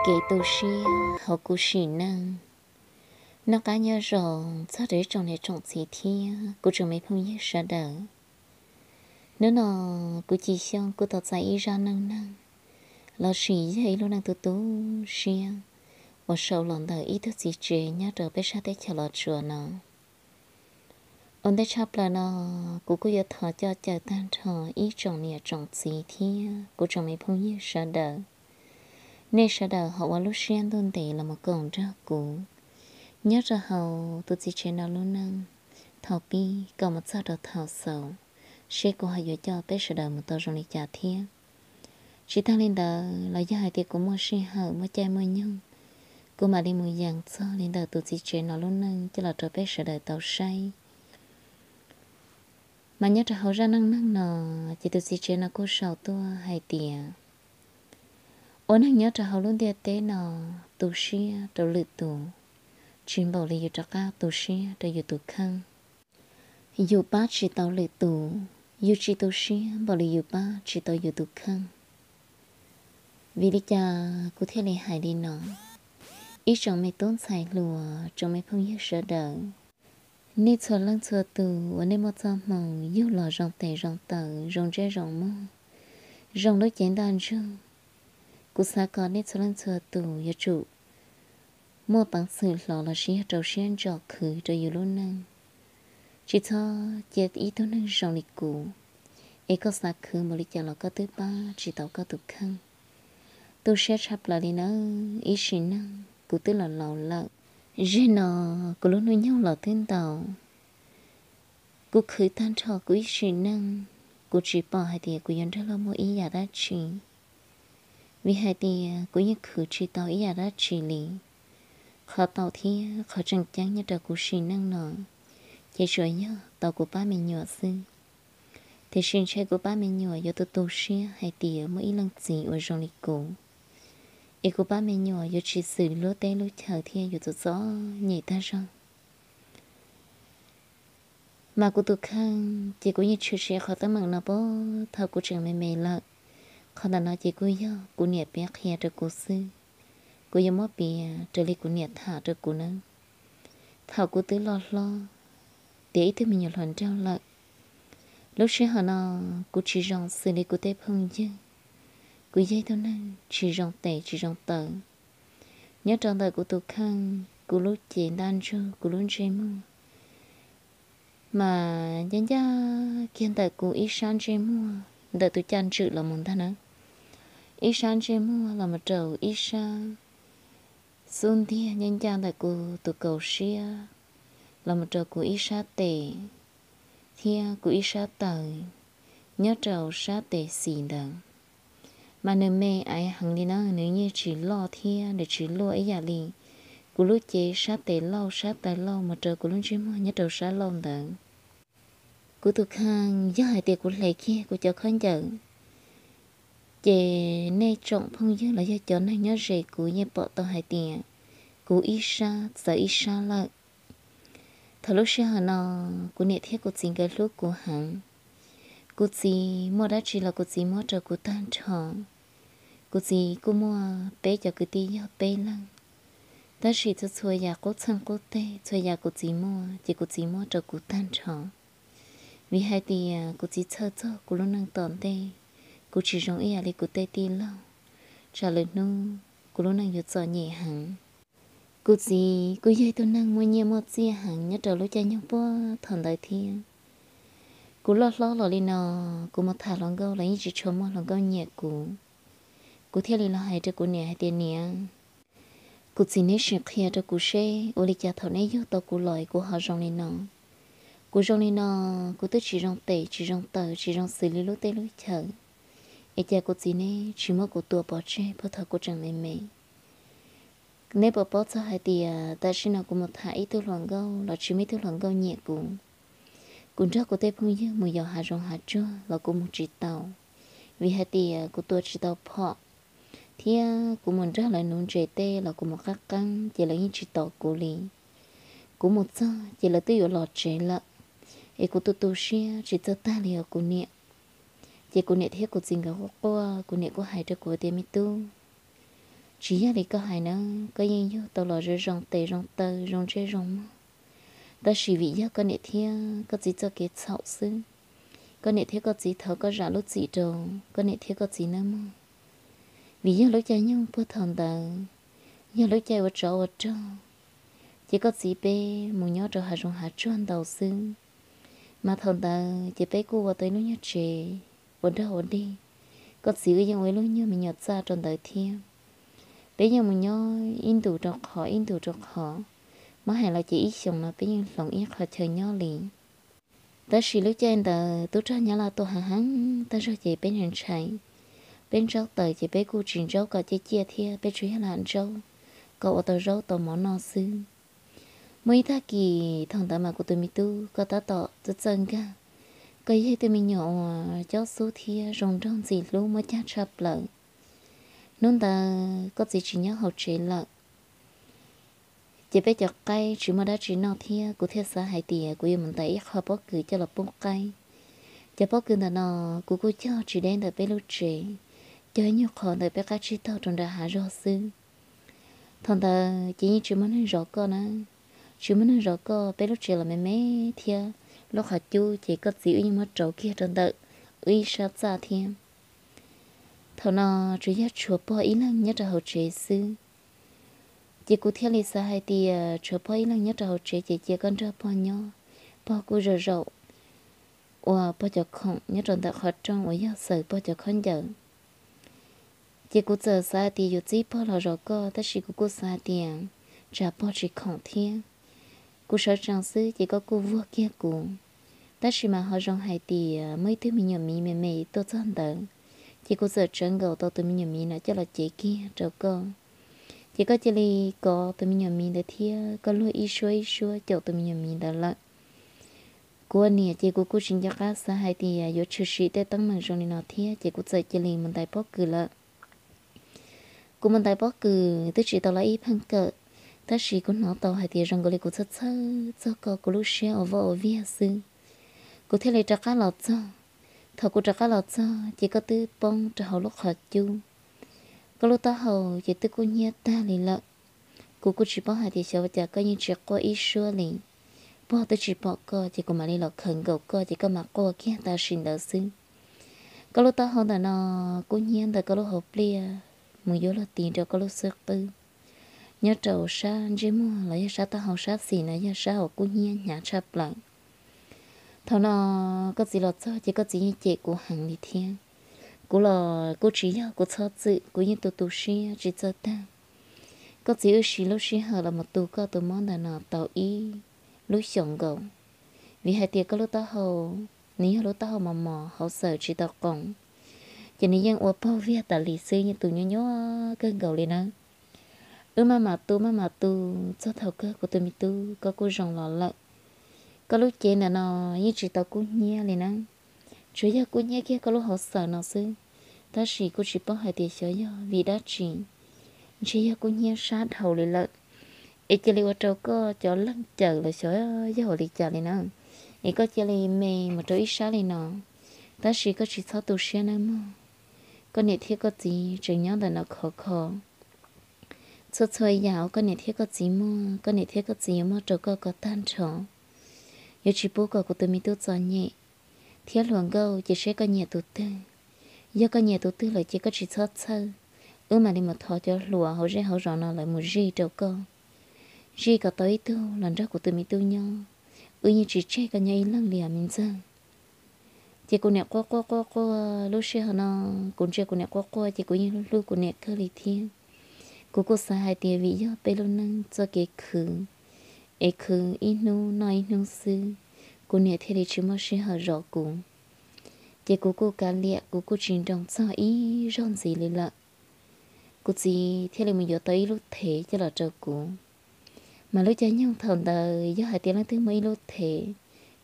Kev tu siab hauv kuv sim neej. Noj qab nyob zoo txog rau ib tsoom niam tsoom txiv thiab kuv tsoom me phooj ywg sawv daws. Hnub no kuv Ci Xyooj kuj tau txais ib zaj neej neeg lossis yog ib lub neej tu tu siab uas sau los ntawm ib tug txiv tsev nyob rau peb sab teb chaws Los Tsuas no. Ua ntej tshaj plaws no, kuv kuj yuav thov coj caw tag nrho ib tsoom niam tsoom txiv thiab kuv tsoom me phooj ywg sawv daws, nej sawv daws ho ua lub siab ntuj ntev los mus koom nrog kuv nyob rau hauv tus txiv tsev no lub neej thaum pib kom mus txog rau thaum xaus, seb kuv ho yuav coj peb sawv daws mus tau zoo li cas thiab. Tsis tag li ntawd los yog hais tias kuv muaj sij hawm muaj caij muaj nyoog, kuv mam li mus yees txog li ntawm tus txiv tsev no lub neej coj los rau peb sawv daws tau saib. Mas nyob rau hauv zaj neej neeg no, ces tus txiv tsev no kuj sau tuaj hais tias, ua neeg nyob rau hauv lub ntiaj teb no, tu siab rau lwm tus tsis npaum li yus rov qab tu siab rau yus tus kheej. Yus pab tsis tau lwm tus, yus tsis tu siab npaum li yus pab tsis tau yus tus kheej. Vim li cas kuv thiaj li hais li no? Ib tsoom me tub ntxhais hluas, tsoom me phooj ywg sawv daws, nej txhua leej txhua tus uas nej muaj txoj hmoo yug los zoo tes zoo taw, zoo ntsej zoo muag, zoo lub cev ntaj ntsug, kuv xav kom nej txhua leej txhua tus yuav tsum muaj peev xwm hlo lossis yog rau siab ntso khwv rau yus lub neej. Tsis txhob cia ib tug neeg zoo li kuv, es koj xav khwv npaum li cas los koj twb pab tsis tau koj tus kheej. Tu siab tshaj plaws li nawb, ib sim neej kuv twb los laus lawm. Zeg no kuv lub hnub nyoog los twb ntau. Kuv khwv tag nrho kuv ib sim neej, kuv tsis pom hais tias kuv yuav nrog luag muaj ib yam dab tsi, vim hais tias kuv yeej khwv tsis tau ib yam dab tsi li. Qhov tau thiab qhov tseem ceeb nyob rau kuv sim neej no, ces tsuas yog tau kuv pab me nyuam xwb. Tiam sis ntshe kuv pab me nyuam yuav tu tu siab hais tias muaj ib leej txiv uas zoo li kuv, es kuv pab me nyuam yuav tsis xws lub teb lub chaw thiab yuav txom txom nyem tag zog. Mas kuv tus kheej ces kuv yeej tshwm sim qhov teeb meem no puag thaum kuv tseem me me lawm. Qhov ntawm no ces kuj yog kuv niam piav qhia rau kuv xwb, kuv yuav muab piav raws li kuv niam tham rau kuv nawb. Thaum kuv twb loj hlob, tiav ib tug me nyuam hluas nraug lawm, lub sij hawm no kuv tsis zoo xws li kuv tej phooj ywg. Kuv yog ib tug neeg tsis zoo tes tsis zoo taw. Nyob rau ntawm kuv tus kheej, kuv lub cev ntaj ntsug, kuv lub ntsej muag mas ncaj ncaj kiag ntawm kuv ib sab ntsej muag ntawm tus caj ntswm los mus ntag na. Ib sab ntsej muag los mus rau ib sab xub ntiag ncaj ncaj ntawm kuv tus kaus siab los mus rau kuv ib sab tes thiab kuv ib sab taw, nyob rau sab tes xis ntawd. Mas nws me aiv heev li na, nws yeej tsis loj thiab nws tsis luaj ib yam li kuv lub cev sab tes lauj sab taw lauj mus rau kuv lub ntsej muag nyob rau sab lauj ntawd. Kuv tus kheej yog hais tias kuv hle kiag kuv cov khaub ncaws, ces nej tsoom phooj ywg los yog cov neeg nyob ze kuv yeej pom tau hais tias kuv ib sab txawv ib sab lawm. Thaum lub sij hawm no, kuv niam thiab kuv txiv nkawd hlub kuv heev. Kuv txiv muaj dab tsi los kuv txiv muab rau kuv tag nrho. Kuv txiv kuj muaj peb cov kwv tij yog peb leeg, tab sis txhua txhua yam qub txheej qub teg, txhua yam kuv txiv muaj ces kuv txiv muab rau kuv tag nrho. Vim hais tias kuv txiv txhawj txog kuv lub neej tom ntej, kuv tsis zoo ib yam li kuv tej tij laug, tsam lwm hnub kuv lub neej yuav txom nyem heev. Kuv txiv kuj yog ib tug neeg muaj nyiaj muaj txiaj heev nyob rau lub caij nyoog puag thaum ntawd thiab. Kuv loj hlob los li no, kuv mus tham hluas nkauj los yeej tsis tshua muaj hluas nkauj nyiam kuv. Kuv thiaj li los hais rau kuv niam hais tias, Niam, kuv txiv neb sim qhia rau kuv seb ua li cas thaum neb yug tau kuv los kuv ho zoo li no. Kuv zoo li no, kuv twb tsis zoo tes tsis zoo taw tsis zoo xws li lub teb lub chaw, es cas kuv txiv neb tsis muab kuv tua pov tseg puag thaum kuv tseem me me? Neb puas paub txog hais tias tam sim no kuv mus tham ib tug hluas nkauj los tsis muaj ib tug hluas nkauj nyiam kuv? Kuv nrog kuv tej phooj ywg mus yos hav zoov hav tsuag los kuv mus tsis tau, vim hais tias kuv tua tsis tau phom, thiab kuv mus nrog lawv nuv ntses tej los kuv mus qab qeeb ces lawv yeej tsis tos kuv li. Kuv mus txog ces lawv twb yuav los tsev lawm, es kuv tu tu siab tsis txawj tag li os kuv niam. Ces kuv niam thiab kuv txiv nkawd quaj quaj, kuv niam kuj hais rau kuv tias, Me tub, Tsis yog li koj hais na, koj yeej yug tau los zoo zoo tes zoo taw zoo ntsej zoo muag, tab sis vim yog koj niam thiab koj txiv txoj kev txhaum xwb. Koj niam thiab koj txiv thov koj zam lub txim rau koj niam thiab koj txiv nawb mog. Vim yog lub caij nyoog puag thaum ntawd yog lub caij ua tsov ua rog, ces koj txiv peb mus nyob rau hav zoov hav tsuag ntau xwb. Mas thaum ntawd ces peb kuj ua tau ib lub nyuag tsev ua dog ua dig. Koj txiv wb yeej ua ib lub nyuag me nyuam txaj rau ntawd thiab. Peb yeej mus nyob ib ntus rau qhov ib ntus rau qhov, muab hais los ces ib xyoos no peb yeej hloov ib qho chaw nyob li. Tab sis lub caij ntawd tub rog Nyab Laj tuaj heev heev tag zog ces peb ntshai ntshai. Peb ntsaub taws ces peb kuj tsis ntsaub kom ciaj ciaj thiab, peb tsuas yog lam ntsaub kom ua tau zaub tau mov noj xwb. Muaj ib tag kis thaum ntawd mas kuv tus me tub koj tab tom txawj txawj nkag, koj yog ib tug me nyuam uas cob xub thiab zoo nraug ntxim hlub muaj cag tshaj plaws. Hnub ntawd koj txiv tsis nyob hauv tsev lawm, ces peb cov qaib tsis muaj dab tsi noj thiab kuv thiaj xav hais tias kuv yuav mus ntais ib qho pob kws coj los pub qaib. Cov pob kws ntawm no kuv kuj cog tsis deb ntawm peb lub tsev, cog ib nyuag qho ntawm peb qab tsib taug rau nram hav zog xwb. Thaum ntawd ces yeej tsis muaj neeg zov koj na, tsis muaj neeg zov koj, peb lub tsev los me me thiab lub qhov cub ces koj txiv wb yeej muab rauv kiag rau ntawm wb ib sab txaj thiab. Thaum no tsuas yog tshuav pog ib leeg nyob rau hauv tsev xwb. Ces kuv thiaj li xav hais tias tshuav pog ib leeg nyob rau hauv tsev ces cia koj nrog pog nyob, pog kuj zaum zaum ua pog cov khoom nyob rau ntawm qhov rooj uas yog xaws pog cov khaub ncaws. Ces kuv txawm xav hais tias yuav txib pog los zov koj, tab sis kuv kuj xav hais tias tsam pog tsis khoom thiab. Kuv sawv tsees xwb ces koj kuj vuag kiag kuv. Tab sis mas ho zoo hais tias muaj ib tug me nyuam miv me me tuaj txog ntawd, ces kuv txawm tsawv nkaus tau tus me nyuam miv no coj los cev kiag rau koj. Ces koj cia li kov tus me nyuam miv ntawd thiab koj luag ib suab ib suab caum tus me nyuam miv ntawd lawm. Kuv ua niam ces kuv kuj tsis nco qab xav hais tias yuav tshwm sim tej teeb meem zoo li no thiab, ces kuv txawm cia li mus ntais pob kws lawm. Kuv mus ntais pob kws twb tsis tau los ib pheej kawm, tab sis kuv hnov tau hais tias zoo nkaus li kuv txhawj txhawj txog koj, kuv lub siab ua voj ua viag xwb. Kuv thiaj li rov qab los txog. Thaum kuv rov qab los txog ces koj twb poob rau hauv lub qhov cub. Koj lub taub hau ces twb kub hnyiab tag li lawm. Kuv kuj tsis paub hais tias xyov ua cas koj yeej tsis quaj ib suab li. Pog twb tsis pom koj ces kuv mam li los khawm nkaus koj ces koj mam quaj kiag tam sim ntawd xwb. Koj lub taub hau ntawm no kub hnyiab ntawm koj lub hauv pliaj mus yuav luag tis rau koj lub xub qwb. Nyob rau sab ntsej muag los yog sab taub hau sab xis no yog sab uas kub hnyiab hnyav tshaj plaws. Thaum no koj txiv los txog ces koj txiv yeej cem kuv heev li thiab. Kuv los kuj tsis yog kuv txhob txwm, kuv yeej tu tu siab tsis txawj tag. Koj txiv wb siv lub sij hawm los mus tu koj tus mob ntawm no tau ib lub xyoos nkaus, vim hais tias koj lub taub hau nws yog lub taub hau mos mos hauv xaws tsis tau qoos, ces nws yeej ua paug viag tas li xwb, yeej tu nyuaj nyuaj kawg nkaus li na. Wb maj mam tu maj mam tu, txog thaum kawg kuv tus me tub koj kuj zoo los lawm. Koj lub cev ntawm no yeej tsis tau kub hnyiab li na, tsuas yog kub hnyiab kiag koj lub hauv xaws no xwb. Tab sis kuj tsis paub hais tias xyov yog vim dab tsi, ntshe yog kub hnyiab sab dhau li lawm, es cia li ua rau koj cov leeg cawm los xyov yog ua li cas li na, es koj cia li me mus rau ib sab li no. Tab sis koj tsis txhob tu siab nawb mog, koj niam thiab koj txiv tseem nyob ntawm no khov kho. Txhua txhua yam uas koj niam thiab koj txiv muaj, koj niam thiab koj txiv yuav muab rau koj kom tag nrho. Yuav tsis pub kom kuv tus me tub txom nyem thiab hluas nkauj, ces seb koj nyiam tus twg. Yog koj nyiam tus twg lawm ces koj tsis txhob txhawj, wb mam li mus thov cov hluas hauv zej hauv zos no lawv mus zij rau koj, zij kom tau ib tug los nrog kuv tus me tub nyob. Wb yeej tsis tseg koj nyob ib leeg li os me ntxawg. Ces kuv niam quaj quaj quaj quaj, lub sij hawm no kuv ntsia kuv niam quaj quaj ces kuv yeej hlub hlub kuv niam kawg li thiab. Kuv kuj xav hais tias vim yog peb lub neej txoj kev khwv, es khwv ib hnub noj ib hnub xwb, kuv niam thiaj li tsis muaj sij hawm zov kuv. Ces kuv kuj kav liam, kuv kuj tsis nroo txog ib zaug ntxiv li lawm. Kuv txiv thiaj li mus yuav tau ib lub thev coj los rau kuv. Mas lub caij nyoog thaum ntawd yog hais tias leej twg muaj ib lub thev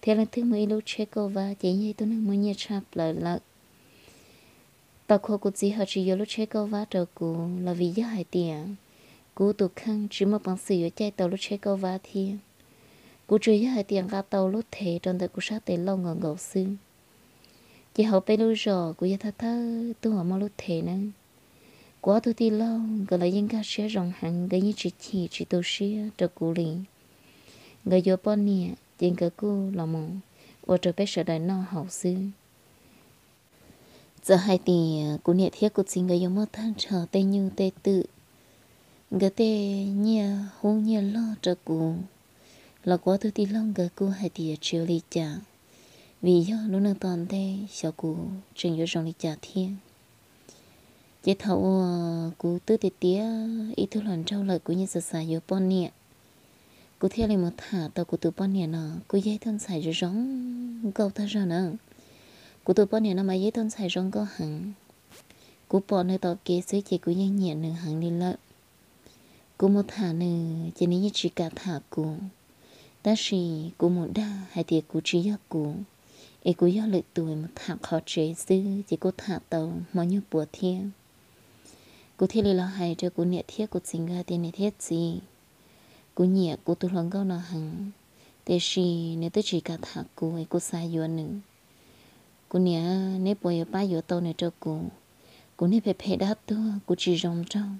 thiab leej twg muaj ib lub tsheb kauj vab ces yog ib tug neeg muaj nyiaj tshaj plaws lawm. Tau qhov kuv txiv ho tsis yuav lub tsheb kauj vab rau kuv los vim yog hais tias kuv tus kheej tsis muaj peev xwm yuav caij tau lub tsheb kauj vab thiab. Kuv tsuas yog hais tias nqa tau lub thev rau ntawm kuv sab tes lauj nkaus nkaus xwb. Ces hauv peb lub zos kuv yog thawj thawj tug uas muaj lub thev na. Kuv ob tug tij laug nkawd los yeej nkag siab zoo heev, nkawd yeej tsis chim tsis tu siab rau kuv li. Nkawd yuav poj niam ces nkawd kuj los mus ua rau peb sawv daws noj haus xwb. Txawm hais tias kuv niam thiab kuv txiv nkawd yuav muaj tag nrho tej nyuj tej twm, nkawd tej nyiaj hub nyiaj log rau kuv los kuv ob tug tij laug nkawd kuj hais tias tsis ua li cas, vim yog lub neej tom ntej xyov kuv tseem yuav zoo li cas thiab. Ces thaum uas kuv twb tiav tiav ib tug hluas nraug lawm kuv yeej xav xav yuav poj niam. Kuv thiaj li mus tham tau kuv tus poj niam no, kuj yog ib tug ntxhais zoo zoo nkauj tag zog na. Kuv tus poj niam no mas yog ib tug ntxhais zoo nkauj heev. Kuv pom nws tom kev xwb ces kuv yeej nyiam nws heev li lawm. Kuv mus tham nws ces nws yeej tsis kam tham kuv, tab sis kuv mus dag hais tias kuv tsis yog kuv, es kuv yog lwm tus mus tham qhov tsev xwb ces kuj tham tau hmo nyuag puav thiab. Kuv thiaj li los hais rau kuv niam thiab kuv txiv nkawd hais tias niam thiab txiv, kuv nyiam kuv tus hluas nkauj no heev, tiam sis nws twb tsis kam tham kuv es kuv xav yuav nws. Kuv niam, neb puas yuav pab yuav tau nws rau kuv? Kuv niag phem phem dab tuag, kuv tsis zoo nraug,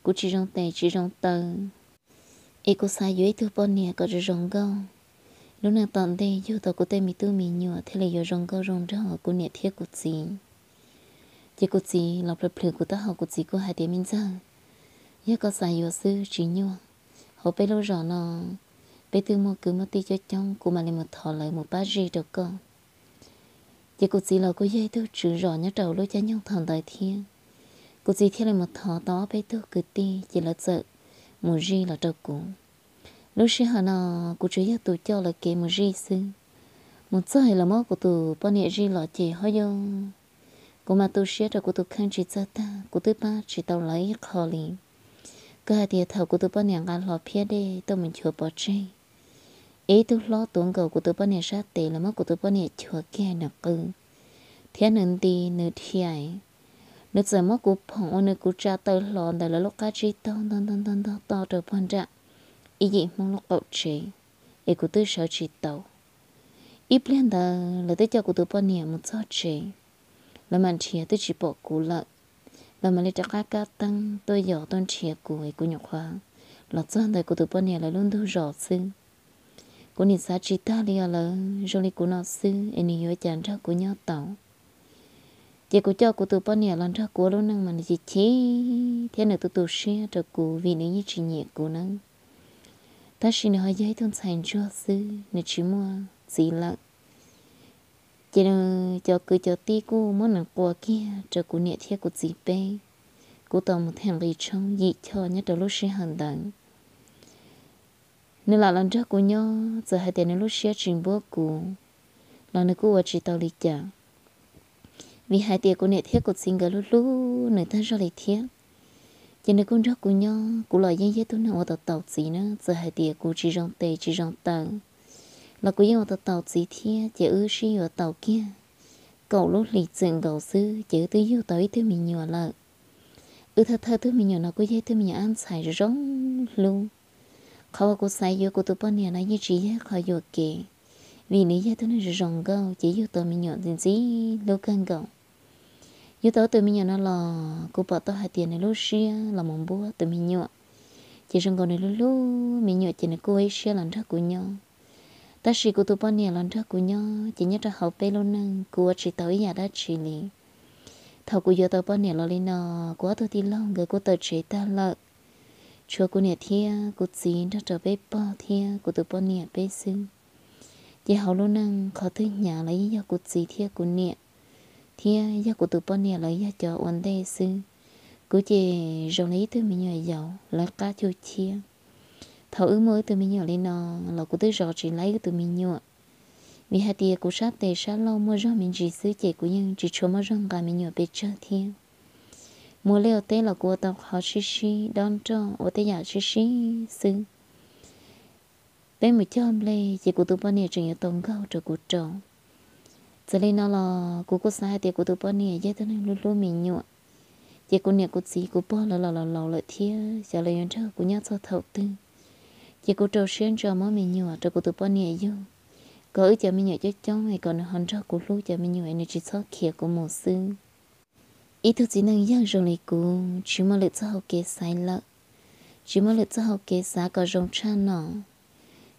kuv tsis zoo tes tsis zoo taw, es kuv xav yuav ib tug poj niam kom zoo zoo nkauj, lub neej tom ntej yug tau kuv tej me tub me nyuam thiaj li yuav zoo nkauj zoo nraug kuv niam thiab kuv txiv. Ces kuv txiv los plhws plhws kuv taub hau, kuv txiv kuj hais tias me ntxawg, yog koj xav yuav xwb tsis nyuaj, hauv peb lub zos no peb twb muaj kwv muaj tij coob coob, kuv mam li mus thov lawv mus pab zij rau koj. Ces kuv txiv los kuj yog ib tug tswv zos nyob rau lub caij nyoog thaum ntawd thiab. Kuv txiv thiaj li mus thov tau ob peb tug kwv tij ces lawv txawm mus zij los rau kuv. Lub sij hawm no kuv tsuas yog tus coj lawv kev mus zij xwb. Mus txog lawv muab kuv tus poj niam zij los ces ho yog kuv mas tu siab rau kuv tus kheej tsis txawj tag, kuv twb pab tsis tau lawv ib qho li. Koj hais tias thaum kuv tus poj niam nqa hlo phiab dej tuaj mus nchuav pov tseg, es ib tug hlob tuav nkaus kuv tus poj niam sab tes los muab kuv tus poj niam chuav kiag nws qw thiab nws nti nws dhia. Nws txawm muab kuv phoom ua nws kuv tsa taw hlo ntawm lawv lub qab tsib taug ntog ntog ntog ntog to rau puag nram ib yim Hmoob lub qaum tsev, es kuv twb sawv tsis tau. Ib pliag ntawd lawv twb coj kuv tus poj niam mus txog tsev, lawv mam nrhiav twb tsis pom kuv lawm. Lawv mam li rov qab kab teeb tuaj yos tuaj nrhiav kuv es kuv nyuam qhuav los txog ntawm kuv tus poj niam lawv lub ntug zos xwb. Kuv nim xav tsis tag li os, lawv zoo li kuv no xwb es nws yuav cas nrog kuv nyob tau. Ces kuv coj kuv tus poj niam los nrog kuv ua lub neej mas nws chim chim thiab nws tu tu siab rau kuv vim nws yeej tsis nyiam kuv nawb. Tab sis nws ho yog ib tug ntxhais ntsuag xwb, nws tsis muaj txiv lawm. Ces nws cov kwv cov tij kuj muab nws qua kiag rau kuv niam thiab kuv txiv peb. Kuv tau mus them nqi tshoob yim choj nyob rau lub sij hawm ntawd. Nws lam los nrog kuv nyob, txawm hais tias nws lub siab tsis npuab kuv los nws kuj ua tsis tau li cas, vim hais tias kuv niam thiab kuv txiv nkawd hlub hlub nws tag zog li thiab. Ces nws kuj nrog kuv nyob, kuv los yeej yog ib tug neeg ua tau taus txiv na, txawm hais tias kuv tsis zoo tes tsis zoo taw los kuv yeej ua tau taus txiv thiab. Ces wb sib yuav tau kiag kaum lub hlis txwm nkaus xwb ces wb twb yug tau ib tug me nyuam lawm. Wb thawj thawj tug me nyuam no kuj yog ib tug me nyuam ab ntxhais zoo zoo hlub. Qhov uas kuv xav yuav kuv tus poj niam no yeej tsis yog qhov yuam kev, vim nws yog tus neeg zoo zoo nkauj ces yug tau me nyuam ntxim ntxim hlub kawg nkaus. Yug tau tus me nyuam no los kuv pom tau hais tias nws lub siab los mus npuab tus me nyuam, ces zoo nkaus nws hlub hlub me nyuam ces nws kuj ua ib siab los nrog kuv nyob. Tab sis kuv tus poj niam los nrog kuv nyob ces nyob rau hauv peb lub neej kuv ua tsis tau ib yam dab tsi li. Thaum kuv yuav tau poj niam los li no, kuv ob tug tij laug nkawd kuj tawm tsev tag lawm, tshuav kuv niam thiab kuv txiv nrog rau peb pog thiab kuv tus poj niam peb xwb. Ces hauv lub neej qhov twg hnyav los yeej yog kuv txiv thiab kuv niam, thiab yog kuv tus poj niam lawv yog cov ua ntej xwb. Kuv ces zoo li ib tug me nyuam yaus lawv qab cuj ciab. Thaum wb muaj wb tus me nyuam li no los kuv twb zov tsis laib wb tus me nyuam, vim hais tias kuv sab tes sab laug muaj zog me ntsis xwb ces kuv yeej tsis tshua muaj zog nqa me nyuam pes tsawg thiab. Mus liaj ua teb los kuv ua tau qhov sib sib dob nroj ua tej yam sib sib xwb. Peb mus cog nplej ces kuv tus poj niam tseem yuav tau nkaug rau kuv rau. Txawm li no los kuv kuj xav hais tias kuv tus poj niam yog tus neeg hlub hlub me nyuam, ces kuv niam kuv txiv kuv pog lawv los laus laus lawm thiab xyov lawv yuav nrog kuv nyob txog thaum twg. Ces kuv rau siab ntso muab me nyuam rau kuv tus poj niam yug, kom wb cov me nyuam coob coob es kom nws ho nrog kuv hlub cov me nyuam es nws tsis txhob khiav kuv mus xwb. Ib tug txiv neej yawg zoo li kuv tsis muaj lwm txoj hau kev xaiv lawm, tsis muaj lwm txoj hau kev xav kom zoo tshaj no.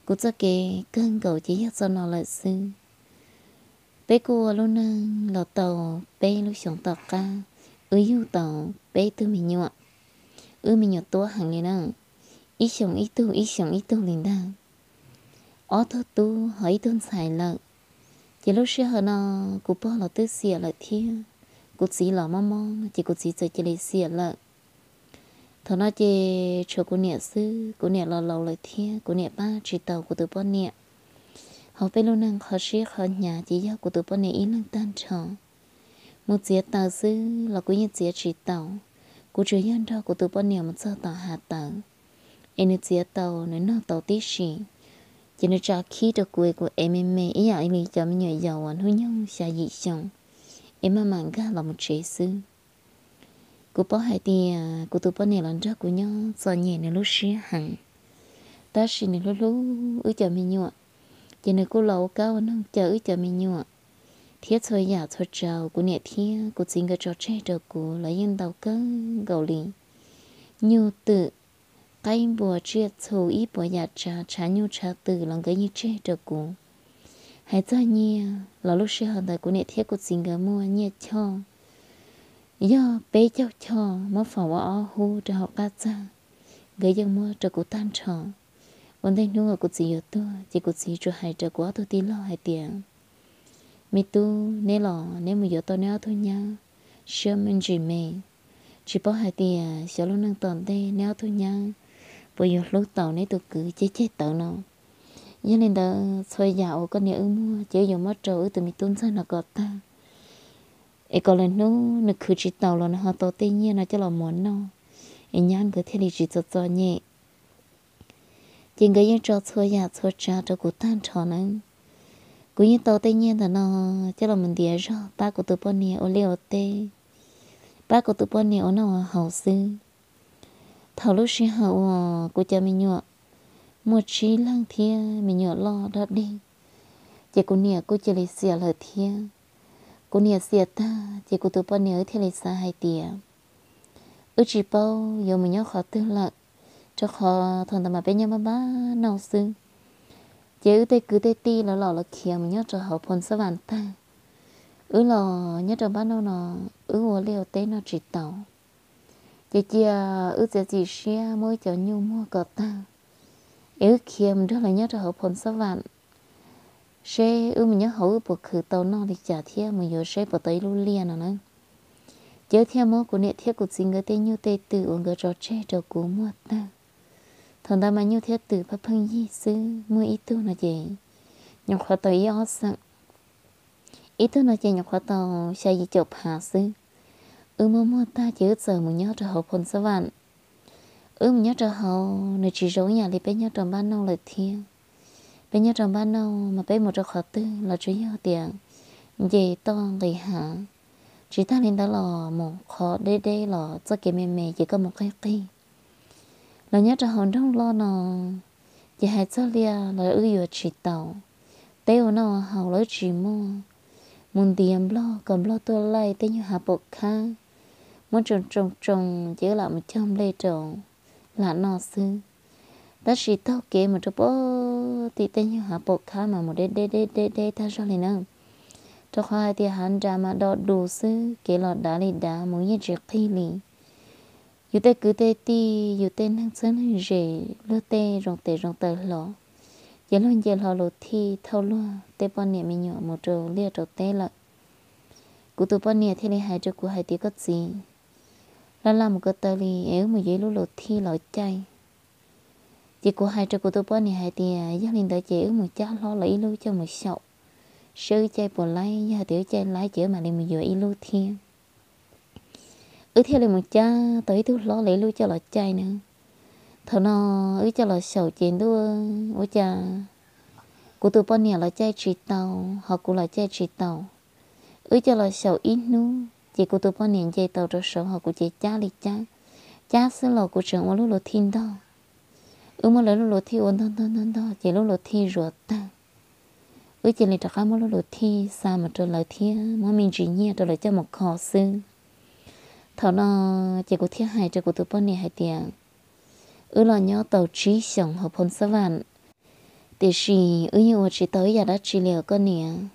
Kuv txoj kev kawg nkaus ces yog txoj no lawm xwb. Peb kuj ua lub neej los tau peb lub xyoos tom qab, wb yug tau peb tug me nyuam. Wb me nyuam tuab heev li na, ib xyoos ib tug, ib xyoos ib tug li ntag. Ob tug tub ho ib tug ntxhais lawm. Ces lub sij hawm no kuv pog los twb xiam lawm thiab, kuv txiv los mob mob ces kuv txiv txawm cia li xiam lawm. Thaum no ces tshuav kuv niam xwb, kuv niam los laus lawm thiab kuv niam pab tsis tau kuv tus poj niam. Hauv peb lub neej qhov siab qhov hnyav ces yog kuv tus poj niam ib leeg tag nrho. Mus txiav taws xwb los kuv yeej txiav tsis tau, kuv tsuas yog nrog kuv tus poj niam mus txog tom hav tawm, es nws txiav tau nws noj tau tib si, ces nws tsa khib rau kuv es kuv ev me me ib yam li cov me nyuam yaus uas hnub nyoog xya yim xyoo, es maj mam nkag los mus tsev xwb. Kuv paub hais tias kuv tus poj niam los nrog kuv nyob txom nyem nws lub siab heev, tab sis nws hlub hlub wb cov me nyuam, ces nws kuj los ua kab ua noog cawm wb cov me nyuam, thiab txhua yam txhua tsav kuv niam thiab kuv txiv nkawd tso tseg rau kuv los yeej ntau kawg nkaus li. Nyuj twm, qaib npua tsiaj txhu ib puas yam tsav, tshav nyuj tshav twm los nkawd yeej tseg rau kuv. Hais txog nyiaj los lub sij hawm ntawd kuv niam thiab kuv txiv nkawd muaj nyiaj choj, yog peb caug choj muab faus ua ob hub rau hauv qab txag, nkawd yeej muab rau kuv tag nrho. Ua ntej hnub uas kuv txiv yuav tuag ces kuv txiv tsuas hais rau kuv ob tug tij laug hais tias, me tub, neb los neb mus yuav tau neb ob tug nyab siab me ntsis me, tsis paub hais tias xyov lub neej tom ntej neb ob tug nyab puas yuav hlub tau neb tus kwv ceg ceg tawv no. Yog li ntawd txhua yam uas koj niam wb muaj ces wb yuav muab rau wb tus me tub ntxawg no kom tag, es kom lwm hnub nws khwv tsis taus los nws ho tau tej nyiaj no coj los muas noj, es nyab nkawd thiaj li tsis txom txom nyem. Ces nkawd yeej tso txhua yam txhua tsav rau kuv tag nrho nawb. Kuv yeej tau tej nyiaj ntawm no coj los mus ntiav zog pab kuv tus poj niam ua liaj ua teb, pab kuv tus poj niam ua noj ua haus xwb. Thaum lub sij hawm uas kuv cov me nyuam muaj tsib leeg thiab me nyuam loj dog dig, ces kuv niam kuj cia li xiam lawm thiab. Kuv niam xiam tag ces kuv tus poj niam wb thiaj li xav hais tias wb tsis paub yuav mus nyob qhov twg lawm, rau qhov thaum ntawd mas peb nyob npab npab nauj xwb. Ces wb tej kwv tej tij lawv los lawv khiav mus nyob rau hauv Phoo Xab Vam tag, wb los nyob rau npab nauj no, wb ua liaj ua teb noj tsis tau. Ces cia wb txiav txim siab muab wb cov nyuj muag kom tag, es wb khiav mus nrog lawv nyob rau hauv Phoo Xab Vam, seb wb mus nyob hauv wb puas khwv tau noj li cas thiab mus yuav seb puas tau ib lub liaj no na. Ces wb thiaj muab kuv niam thiab kuv txiv nkawd tej nyuj tej twm uas nkawd tso tseg rau kuv muag tag. Thaum ntawd mas nyuj thiab twm pheej pheej yig xwb, muaj ib tug no ces nyuam qhuav tau ib ob xeem, ib tug no ces nyuam qhuav tau xya yim caum phav xwb. Wb muab muag tag ces wb txawm mus nyob rau hauv Phoo Xab Vam. Wb mus nyob rau hauv nws tsis zoo ib yam li peb nyob rau npab nauj lawm thiab. Peb nyob rau npab nauj mas peb mus rau qhov twg los tsuas yog tias nce toj nqis hav, tsis tag li ntawd los mus qhov deb deb los txoj kev me me ces koj mus qig qig. Los nyob rau hauv nroog loj no ces hais txog liaj los wb yuav tsis tau, teb ua noj ua haus los wb tsis muaj. Mus ntiav nplog kom nplog tuaj laij tej nyuag hav pom khab, muab tsoo tsoo tsoo ces wb lam mus cog nplej rau lam noj xwb. Tab sis taug kev mus rau pem tim tej nyuag hav pom khab mas mus deb deb deb deb deb tag zog li na, rau qhov hais tias hav nras mas do dus xwb, kev los dav li dav mus yeej tsis qig li. Yus tej kwv tej tij, yus tej neeg txheeb neeg ze, luag tej zoo tes zoo taw hlo, ces luag nce hlo luv thij thauj luag tej poj niam me nyuam mus rau liaj rau teb lawm. Kuv tus poj niam thiaj li hais rau kuv hais tias, koj txiv, laj laj mus ko taw li es wb mus yuav ib lub luv thij los caij. Ces kuv hais rau kuv tus poj niam hais tias, yog li ntawd ces wb mus cab hlob los ib lub coj mus xyaum, seb wb caij puas laib, yog hais tias wb caij laib ces wb mam li mus yuav ib lub thiab. Wb thiaj li mus cab tau ib tug hlob los ib lub coj los caij na. Thaum no wb coj los xyaum ces ntuj, ua cas kuv tus poj niam los caij tsis tau, ho kuv los caij tsis tau. Wb coj los xyaum ib hnub ces kuv tus poj niam nce tau rau saud ho kuv ces cab li cab, cab xwb los kuv tseem ua lub luv thij ntog. Wb muab lawv lub luv thij ua ntog ntog ntog ntog ces lub luv thij zuav tag. Wb cia li rov qab muab lub luv thij xa mus rau lawv thiab muab me ntsis nyiaj rau lawv coj mus kho xwb. Thaum no ces kuv thiaj hais rau kuv tus poj niam hais tias, wb los nyob tau tsib xyoos hauv Phoo Xab Vam, tiam sis wb yeej ua tsis tau ib yam dab tsi li os koj niam,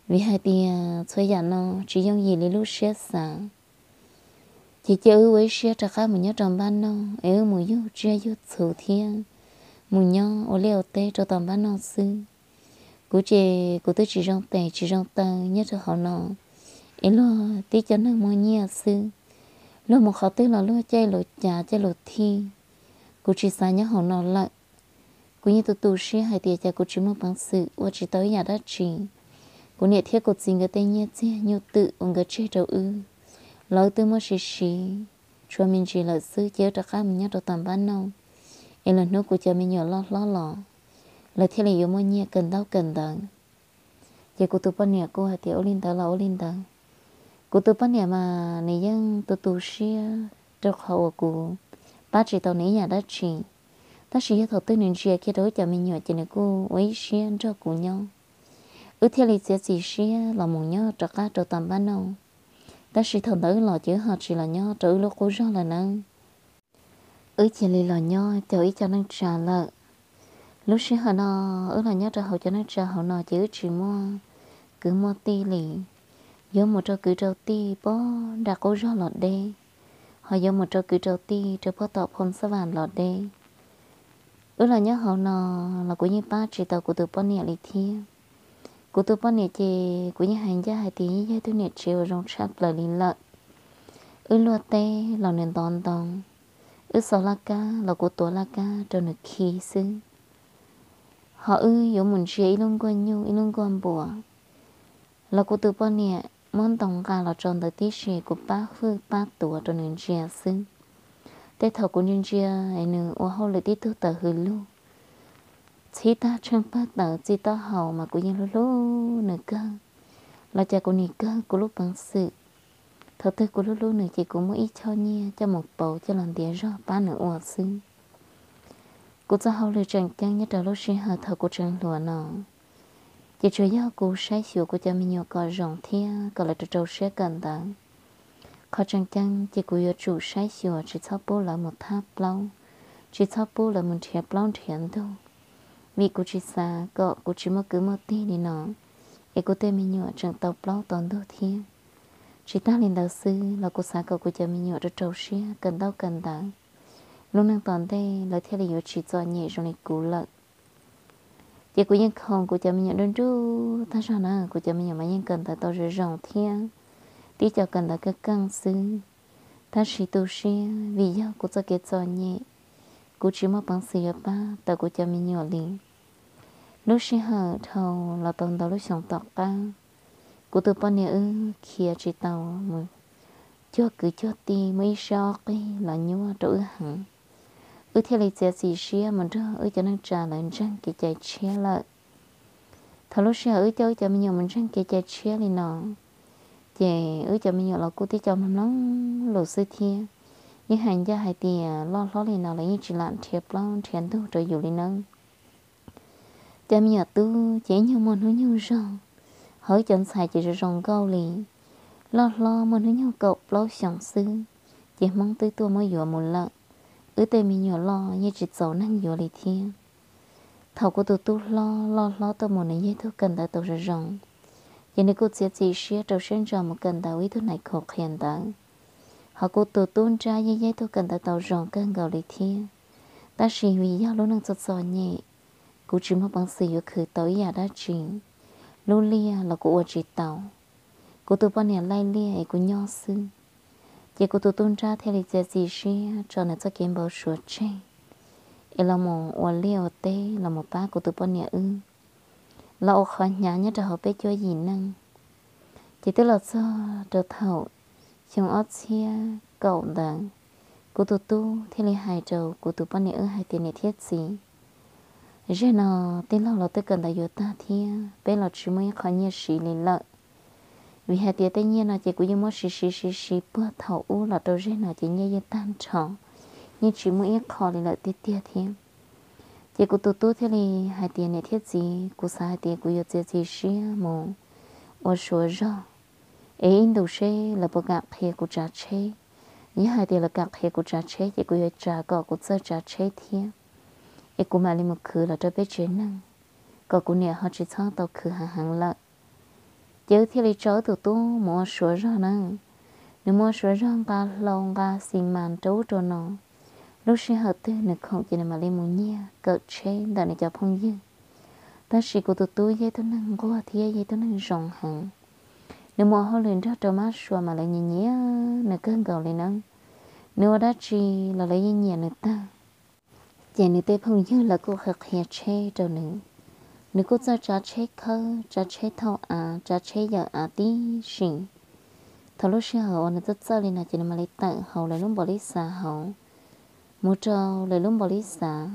vim hais tias txhua yam no tsis yooj yim li lub siab xav. Ces cia wb ua ib siab rov qab mus nyob rau npab noj es wb mus yug tsiaj yug txhu thiab mus nyob ua liaj ua teb rau tom npab noj xwb. Kuv ces kuv twb tsis zoo tes tsis zoo taw nyob rau hauv no, es luag tib co neeg muaj nyiaj xwb, luag mus qhov twg los luag caij lus cav caij lus thij. Kuv tsis xav nyob hauv no lawm. Kuv yeej tu tu siab hais tias cas kuv tsis muaj peev xwm ua tsis tau ib yam dab tsi. Kuv niam thiab kuv txiv nkawd tej nyiaj txiag nyuj twm uas nkawd tseg rau wb los wb twb muab siv siv tshuav me ntsis lawm xwb, ces wb rov qab mus nyob rau tom npab noj, es lwm hnub kuv cov me nyuam loj hlob los lawv thiaj li yuav muaj nyiaj kawm ntaub kawm ntawv. Ces kuv tus poj niam kuj hais tias ua li ntawd los ua li ntawd. Kuv tus poj niam mas nws yeej tu tu siab rau qhov uas kuv pab tsis tau nws ib yam dab tsi, tab sis yog thaum twg nws ntsia kiag rau wb cov me nyuam ces nws kuj ua ib siab nrog kuv nyob. Wb thiaj li txiav txim siab los mus nyob rov qab rau tom npab noj. Tab sis thaum ntawd wb los ces wb ho tsis los nyob rau wb lub qub zog lawm nawb. Wb cia li los nyob caum ib co neej tsa lawm. Lub sij hawm no wb los nyob rau hauv cov neej tsa hauv no ces wb tsis muaj kwv muaj tij li. Yuav mus rau kwv rau tij puag nram qub zog los deb, ho yuav mus rau kwv rau tij rau puag tom Phoo Xab Vam los deb. Wb los nyob hauv no los kuv yeej pab tsis tau kuv tus poj niam li thiab. Kuv tus poj niam ces kuv yeej hais ncaj hais tias yeej yog tug niam tsev uas zoo tshaj plaws li lawm. Wb luaj teb los nws ntov ntoo, wb xo laj kab los kuv tuav laj kab rau nws khi xwb. Ho wb yuav mus ntsia ib lub nkuaj nyuj ib lub nkuaj npua los kuv tus poj niam muab ntoo nqa los tso ntawd tib si, kuv pab hwj pab tuav rau nws ntsia xwb. Tej thaum kuv ntsia ntsia es nws ua hauj lwm tib tug tawm hws lug, txhib tag tsheej pawg tawv txij taub hau mas kuv yeej hlub hlub nws kawg, los cas kuv nim kawg kuv lub peev xwm. Thaum twg kuv hlub hlub nws ces kuv muab ib choj nyiaj coj mus pauv coj los ntiav zog pab nws ua xwb. Kuv txoj hauj lwm tseem ceeb nyob rau lub sij hawm thaum kuv tseem hluas no ces tsuas yog kuv saib xyuas kuv cov me nyuam kom zoo thiab kom lawv rau rau siab kawm ntawv. Qhov tseem ceeb ces kuv yuav tsum saib xyuas tsis txhob pub lawv mus thab plaub, tsis txhob pub lawv mus nrhiav plaub nrhiav ntug, vim kuv tsis xav kom kuv tsis muaj kwv muaj tij li no es kuv tej me nyuam tseem tau plaub tau ntug thiab. Tsis tag li ntawd xwb los kuv xav kom kuv cov me nyuam rau rau siab kawm ntaub kawm ntawv, lub neej tom ntej lawv thiaj li yuav tsis txom nyem zoo li kuv lawm. Ces kuv yeej khoom kuv cov me nyuam nruj nruj tag zog na, kuv cov me nyuam mas yeej kawm ntawv tau zoo zoo thiab, tib co kawm ntawv keej keej xwb. Tab sis tu siab vim yog kuv txoj kev txom nyem, kuv tsis muaj peev xwm yuav pab tau kuv cov me nyuam li. Lub sij hawm dhau los tau ntau lub xyoos tom qab, kuv tus poj niam wb khiav tsis tau mus cuag kwv cuag tij muaj ib sab ob qig los nyuaj rau wb heev. Wb thiaj li txiav txim siab mus nrog wb cov neej tsa lawv ntseeg kev cai tshiab lawm. Thaum lub sij hawm wb coj wb cov me nyuam mus ntseeg kev cai tshiab li no, ces wb cov me nyuam los kuj tib co mloog mloog lus xwb thiab. Yeej hais ncaj hais tias loj hlob li no lawv yeej tsis lam nrhiav plaub nrhiav ntug rau yus li nawb. Cov me nyuam tub ces ib nyuag muaj hnub nyoog zog, ho wb cov ntxhais ces zoo zoo nkauj li. Loj hlob muaj hnub nyoog kaum plaub xyoos xwb, ces Hmoob twb tuaj muab yuav mus lawm. Wb tej me nyuam loj yeej tsis txaus neeg yuav li thiab. Thaum kuv tus tub hlob loj hlob tuaj mus nws yog ib tug kawm ntawv tau zoo zoo, ces nws kuj txiav txim siab rau siab ntso mus kawm ntawv ua ib tug nais khu qhia ntawv. Ho kuv tus tub nrab yeej yog ib tug kawm ntawv tau zoo kawg nkaus li thiab. Tab sis vim yog lub neej txom txom nyem, kuv tsis muaj peev xwm yuav khwv tau ib yam dab tsi. Lub liaj los kuv ua tsis tau, kuv tus poj niam laij liaj es kuv nyob xwb. Ces kuv tus tub nrab thiaj li txiav txim siab tso nws txoj kev npau suav tseg, es los mus ua liaj ua teb los mus pab kuv tus poj niam wb, los ua qhov hnyav nyob rau hauv peb cuab yim neej. Ces twb los txog rau thaum xyoo ob txhiab kaum ntawd, kuv tus tub thiaj li hais rau kuv tus poj niam wb hais tias niam thiab txiv, zaum no tij laug los twb kawm ntawv yuav tag thiab peb los tsis muaj ib qho nyiaj siv li lawm. Vim hais tias tej nyiaj no ces kuv yeej muab siv siv siv siv puag thaum ub los rau zaum no ces nyiaj yeej tag nrho, yeej tsis muaj ib qho li lawm tiag tiag thiab. Ces kuv tus tub thiaj li hais tias niam thiab txiv, kuv xav hais tias kuv yuav txiav txim siab mus ua suav zog, es ib ntus seb lawv puas kam qhia kuv tsav tsheb, Yog hais tias lawv kam qhia kuv tsav tsheb ces kuv yuav tsav kom kuv txawj tsav tsheb thiab, es kuv mam li mus khwv los rau peb tsev neeg, kom kuv niam ho tsis txhob tau khwv heev heev lawm. Ces wb thiaj li tso wb tus tub mus ua suav zog na. Nws mus ua suav zog nqa hlau nqa xis mas rau ub rau no. Lub sij hawm twg nws khoom ces nws mam li mus nyiag kawm tsheb ntawm nws cov phooj ywg. Tab sis kuv tus tub yog ib tug neeg nquag thiab yog ib tug neeg zoo heev. Nws mus ua hauj lwm nrog rau mab sua mas lawv nyiam nyiam nws kawg nkaus li na. Nws ua dab tsi los lawv yeej nyiam nws tag. Ces nws tej phooj ywg lawv kuj qhia qhia tsheb rau nws. Nws kuj txawj tsav tsheb khawb, tsav tsheb thauj av, tsav tsheb yawm av tib si. Thaum lub sij hawm uas nws txawj txawj li no ces nws mam li tawm hauv lawv lub npaum li xav hauv, mus rau lawv lub npaum li xav.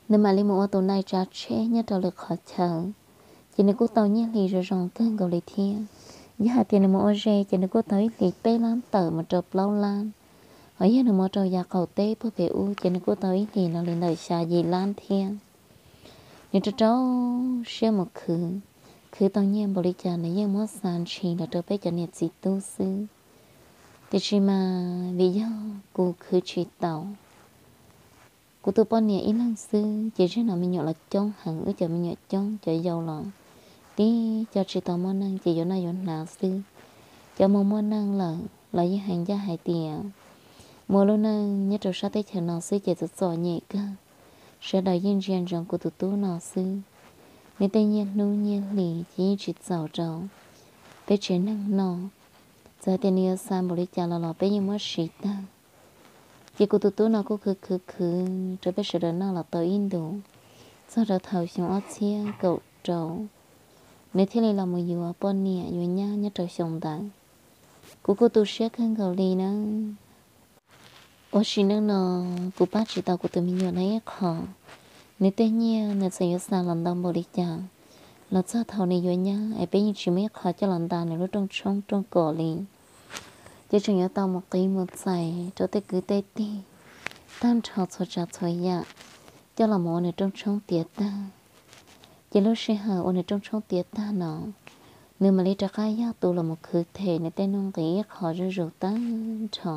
Nws mam li mus ua tus nai tsav tsheb nyob rau lwm qhov chaw, ces nws kuj tau nyiaj hli zoo zoo kawg nkaus li thiab. Yog hais tias nws mus ua ze ces nws kuj tau ib hlis peb lab tawm mus rau plaub lab. Hos yog nws mus rau yav qaum teb puag pem ub ces nws kuj tau ib hlis no li ntawm xya yim lab thiab. Nws rau rau siab mus khwv, khwv tau nyiaj npaum li cas nws yeej muab xa ntshis los rau peb cov niam txiv tub xwb. Tiam sis mas vim yog kuv khwv tsis tau, kuv tus poj niam ib leeg xwb ces zaum no me nyuam los coob heev, wb cov me nyuam coob, cov yau los tib co tsis tau muaj neej ces yuav noj yuav hnav xwb. Cov mus muaj neej lawm los yeej hais ncaj hais tias mus ua lub neej nyob rau sab teb chaws no xwb ces txom txom nyem kawg. Sawv daws yeej ntsia ntsoov kuv tus tub no xwb. Nws tej nyiaj hnub nyiaj hlis ces yeej tsis txaus rau peb tsev neeg noj. Txawm hais tias nws yuav xa npaum li cas los los peb yeej muab siv tag. Ces kuv tus tub no kuj khwv khwv khwv rau peb sawv daws noj los tau ib ntus, txog rau thaum xyoo ob txhiab kaum rau, nws thiaj li los mus yuav poj niam yuav nyab nyob rau xyoo ntawd. Kuv kuj tu siab kawg nkaus li na. Ua sim neej no kuv pab tsis tau kuv tus me nyuam no ib qho. Nws tej nyiaj nws txawm yuav xa los ntau npaum li cas, los txog thaum nws yuav nyab es peb yeej tsis muaj ib qho coj los nta nws lub rooj tshoob rooj kos li. Ces tseem yuav tau mus qiv mus txais rau tej kwv tej tij tag nrho txhua tsav txhua yam, coj los mus ua nws rooj tshoob tiav tag. Ces lub sij hawm ua nws rooj tshoob tiav tag no, nws mam li rov qab yog tus los mus khwv them nws tej nuj nqis ib qho zuj zus tag nrho.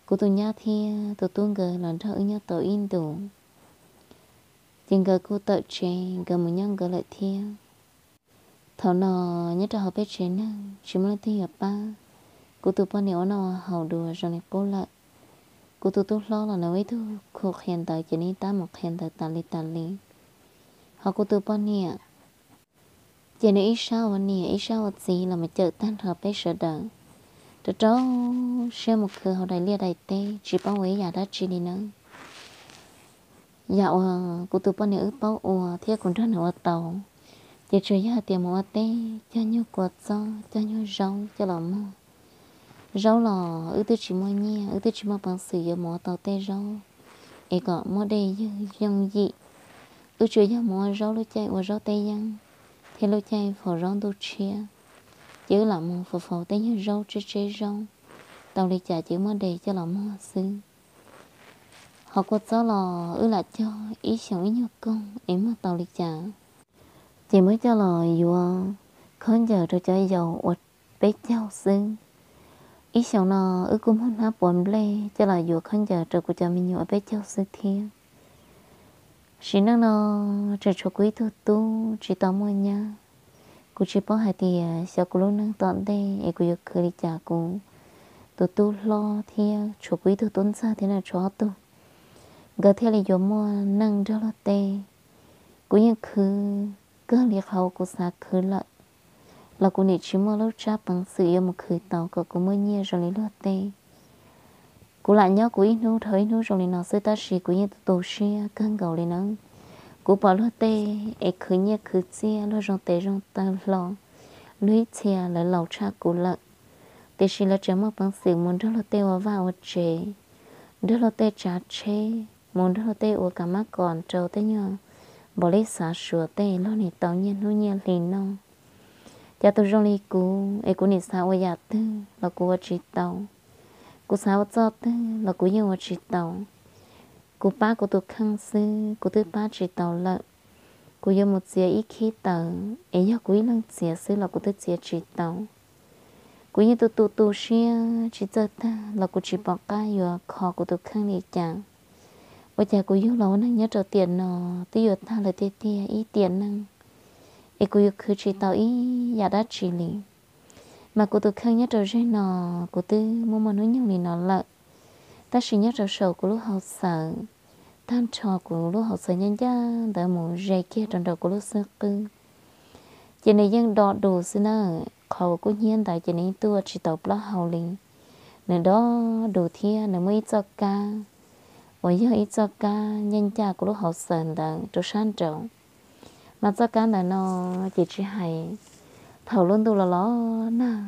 Kuv tus nyab thiab tus tub nkawd los nrog wb nyob tau ib ntus, ces nkawd kuj tawm tsev nkawd mus nyob nkawd lawm thiab. Thaum no nyob rau hauv peb tsev neeg tsis muaj leej twg yuav pab kuv tus poj niam ua noj ua haus dua zoo li qub lawm. Kuv tus tub hlob los nws ua ib tug khu qhia ntawv ces nws tab mus qhia ntawv tas li tas li. Hos kuv tus poj niam ces nws ib sab ua niam ib sab ua txiv los mus cawm tag nrho peb sawv daws, rau rau siab mus khwv hauv daim liaj daim teb tsis paub ua ib yam dab tsi li nawb. Yam uas kuv tus poj niam wb paub ua thiab kuv nrog nws ua tau, ces tsuas yog hais tias mus ua teb cog nyuag kua txob cog nyuag zaub coj los muag. Zaub los wb twb tsis muaj nyiaj, wb twb tsis muaj peev xwm yuav mus ua tau tej zaub es kom muaj dej ywg yooj yim. Wb tsuas yog mus ua zaub lub caij ua zaub teb yeeb thiab lub caij faus zaub ntuj tshiab, ces wb lam mus faus faus tej nyuag zaub tseb tseb zaub, tau li cas ces wb muab de coj los muag xwb. Hos kua txob los wb lam cog ib xyoos ib nyuag koog es muag tau li cas, ces muab coj los yuav khaub ncaws rau cov yaus ua peb caug xwb. Ib xyoos no wb kuj muag hnab puav nplej coj los yuav khaub ncaws rau kuv cov me nyuam ua peb caug xwb thiab. Sim neej no tseem tshuav kuv ib tug tub tsis tau muaj nyab. Kuv tsis paub hais tias xyov kuv lub neej tom ntej es kuv yuav khwv li cas kuv tus tub hlob thiab tshuav kuv ib tug tub ntxawg thiab nws tshuav ob tug, nkawd thiaj li yuav muaj neej nrog luag tej. Kuv yeej khwv kawg li qhov uas kuv xav khwv lawm, los kuv nim tsis muaj lub tsab peev xwm yuav mus khwv tau kom kuv muaj nyiaj zoo li luag tej. Kuv lam nyob kuv ib hnub dhau ib hnub zoo li no xwb tab sis kuv yeej tu siab kawg nkaus li nawb. Kuv pom luag tej es khwv nyiaj khwv txiaj, luag zoo tes zoo taw hlo, luag ib txhia lawv laus tshaj kuv lawm, tiam sis lawv tseem muaj peev xwm mus nrog luag tej ua vaj ua tsev, nrog luag tej tsav tsheb, mus nrog luag tej ua kam mab kom rau tej nyuag npaum li xav suav tej luag nim tau nyiaj hnub nyiaj hli noj. Cas tus zoo li kuv es kuv nim xav ua yam twg los kuv ua tsis tau, kuv xav ua txoj twg los kuv yeej ua tsis tau. Kuv pab kuv tus kheej xwb kuv twb pab tsis tau lawm. Kuv yuav mus txiav ib khib taws es yog kuv ib leeg txiav xwb los kuv twb txiav tsis tau. Kuv yeej tu tu tu siab tsis txawj tag los kuv tsis pom qab yuav kho kuv tus kheej li cas. Ua cas kuv yug los ua neeg nyob rau tiam no twb yuav tag lawm tiag tiag ib tiam neej, es kuv yuav khwv tsis tau ib yam dab tsi li. Mas kuv tus kheej nyob rau zeg no kuv twb muaj muaj hnub nyoog li no lawm, tab sis nyob rau saum kuv lub hauv xaws, tag nrho kuv lub hauv xaws ncaj ncaj ntawd mus ze kiag rau nraum kuv lub xub qwb, ces nws yeej do dus xwb na. Qhov uas kub hnyiab ntawd ces nws yeej tuaj tsis tau plaub hau li. Nws do dus thiab nws muaj ib txoj kab uas yog ib txoj kab ncaj ncaj kuv lub hauv xaws ntawd rau sab nraud. Mas txoj kab ntawd no ces tsis hais thaum lub ntuj los los nag,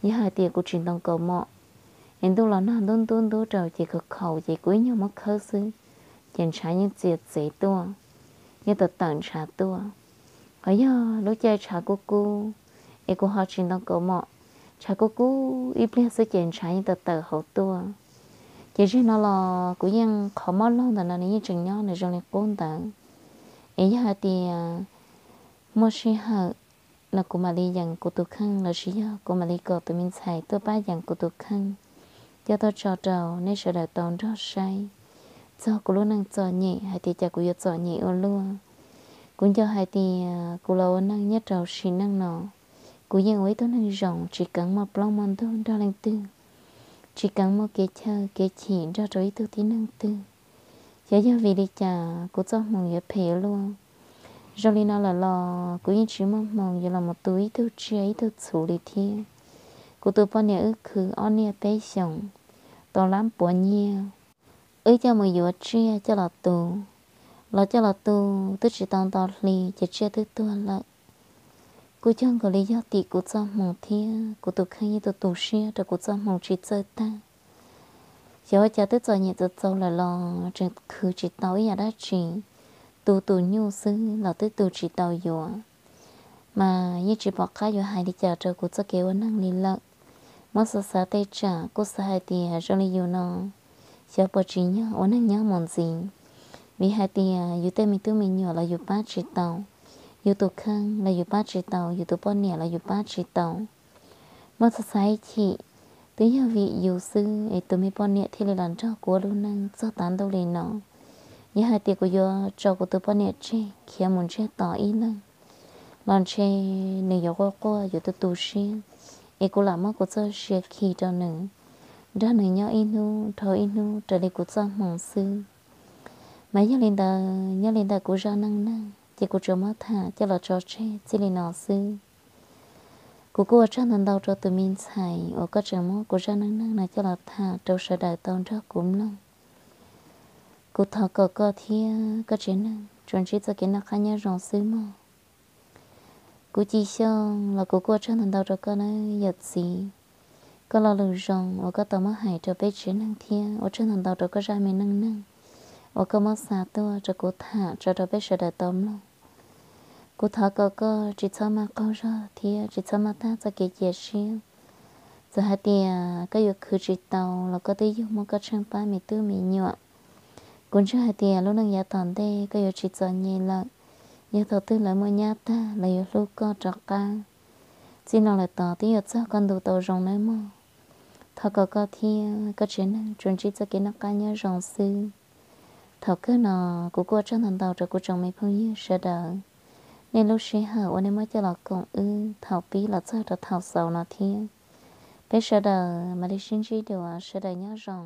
yog hais tias kuv tsis ntoo kaus mom es ntuj los nag ntub ntub ntub rau ces khaus khaus ces kuv ib nyuag muab khawb xwb, ces ntshav yeej txia txev tuaj, yeej tawm tawm ntshav tuaj. Hos yog lub caij tshav kub kub es kuv ho tsis ntoo kaus mom, tshav kub kub ib pliag xwb ces ntshav yeej tawm tawm hauv tuaj. Ces zeg no los kuv yeej qhov mob laug ntawm no nws yeej tseem nyob nws zoo li qub ntawd. Es yog hais tias muaj sij hawm no kuv mam li yees kuv tus kheej los sis yog kuv mam li kom tus me ntxhais tuaj pab yees kuv tus kheej, coj tuaj tso rau nej sawv daws tau nrog saib txog kuv lub neej txom nyem hais tias cas kuv yuav txom nyem ua luaj. Kuv nco hais tias kuv los ua neej nyob rau sim neej no, kuv yeej ua ib tug neeg zoo tsis keev muaj plaub muaj ntug nrog leej twg, tsis keev muaj kev chaw kev chim nrog rau ib tug tib neeg twg. Xyov yog vim li cas kuv txoj hmoo yuav phem ua luaj. Zoo li no lawm los kuv yeej tsis muaj hmoo yuav los mus tu ib tug tsiaj ib tug txhu li thiab. Kuv tus poj niam wb khwv ob niaj peb xyoos, tau lab puav nyiaj, wb coj mus yuav tsiaj coj los tu, los coj los tu twb tsis tau nto hli ces tsiaj twb tuag lawm. Kuj cog nkaus li yog tim kuv txoj hmoo thiab kuv tus kheej yeej tu tu siab rau kuv txoj hmoo tsis txawj tag. Xyov ua cas twb txom nyem txaus txaus lawm los tseem khwv tsis tau ib yam dab tsi, tu tus nyuj xwb los twb tu tsis tau yuav. Mas yeej tsis pom qab yuav hais li cas rau kuv txoj kev ua neeg li lawm. Muab xav xav tej tsam kuj xav hais tias zoo li yus no xyov puas tsim nyog ua neeg nyob mus ntxiv, vim hais tias yus tej me tub me nyuam los yus pab tsis tau, yus tus kheej los yus pab tsis tau, yus tus poj niam los yus pab tsis tau. Muab xav xav ib chim, twb yog vim yus xwb es tus me poj niam thiaj li los nrog kuv ua lub neej txog tav ntuj li no. Yog hais tias kuv yuav tso kuv tus poj niam tseg khiav mus ntsiag to ib leeg los ntshe nws yuav quaj quaj yuav tu tu siab, es kuv lam muab kuv txoj sia khi rau nws, nrog nws nyob ib hnub dhau ib hnub raws li kuv txoj hmoo xwb. Mas yog li ntawd nyob li ntawm kuv zaj neej neeg ces kuv tsuas muab tham coj los tso tseg txij li no xwb. Kuv kuj ua tsaug ntau ntau rau tus me ntxhais uas koj tseem muab kuv zaj neej neeg no coj los tham rau sawv daws tau nrog kuv mloog. Kuv thov kom koj thiab koj tsev neeg tsuas ntsib txoj kev noj qab nyob zoo xwb mog. Kuv Ci Xyooj los kuv kuj ua tsaug ntau ntau rau koj nawb yawm txiv. Koj lo lus zoo uas koj tau muab hais rau peb tsev neeg thiab ua tsaug ntau ntau rau koj zaj me neej neeg uas koj muab xa tuaj rau kuv tham tso rau peb sawv daws tau mloog. Kuv thov kom koj tsis txhob maj qaug zog thiab tsis txhob maj tag txoj kev cia siab. Txawm hais tias koj yuav khwv tsis tau los koj twb yug muaj koj tsheej pab me tub me nyuam. Kuv ntseeg hais tias lub neej yav tom ntej koj yuav tsis txom nyem lawm, yog thaum twg lawv muaj nyab tag lawv yuav hlub koj rov qab. Txij no lawm tod twb yuav txog koj ntu tau zoo nawb mog. Thov kom koj thiab koj tsev neeg tsuas ntsib txoj kev noj qab nyob zoo xwb. Thaum kawg no kuv kuj ua tsaug ntau ntau rau kuv tsoom me phooj ywg sawv daws, nej lub sij hawm uas nej muab coj los koom wb thaum pib los txog rau thaum xaus no thiab. Peb sawv daws mam li sib ntsib dua, sawv daws nyob zoo.